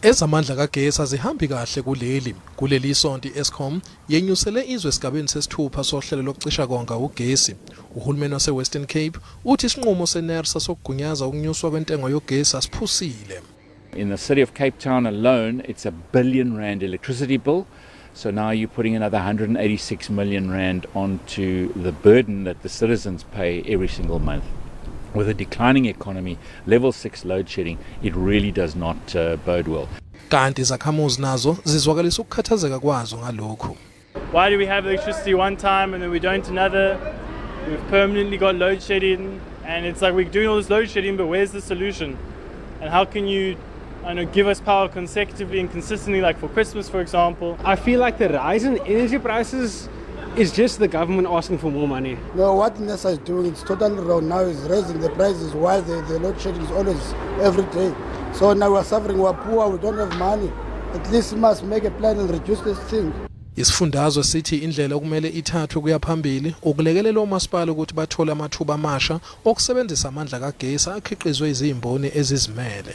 Ezamandla kagesi azihambi kahle kuleli isonto iEskom yenyusele izwe esigabeni sesithupha sohlelo lokucisha konga ugesi. Uhulumeni wase-Western Cape uthi isinqumo seNERSA sokugunyaza ukunyuswa kwentengo yogesi asiphusile. In the city of Cape Town alone, it's R1 billion electricity bill. So now you're putting another 186 million rand onto the burden that the citizens pay every single month. With a declining economy, level 6 load shedding, it really does not bode well. Kanti izakhamuzi nazo zizwakalisa ukukhathazeka kwazo ngalokho. Why do we have electricity one time and then we don't another? We've permanently got load shedding, and it's like we're doing all this load shedding, but where's the solution? And how can you give us power consecutively and consistently, like for Christmas, for example? I feel like the rise in energy prices is just the government asking for more money. No, what NERSA is doing, it's totally wrong. Now is raising the prices while the load shedding is always every day. So now we're suffering, we're poor, we don't have money. At least we must make a plan and reduce this thing. Isifundazwe sithi indlela okumele ithathwe kuya phambili ukulekelela omasipala ukuthi bathole amathuba amasha okusebenzisa amandla kagesi akhiqizwe izimboni ezizimele.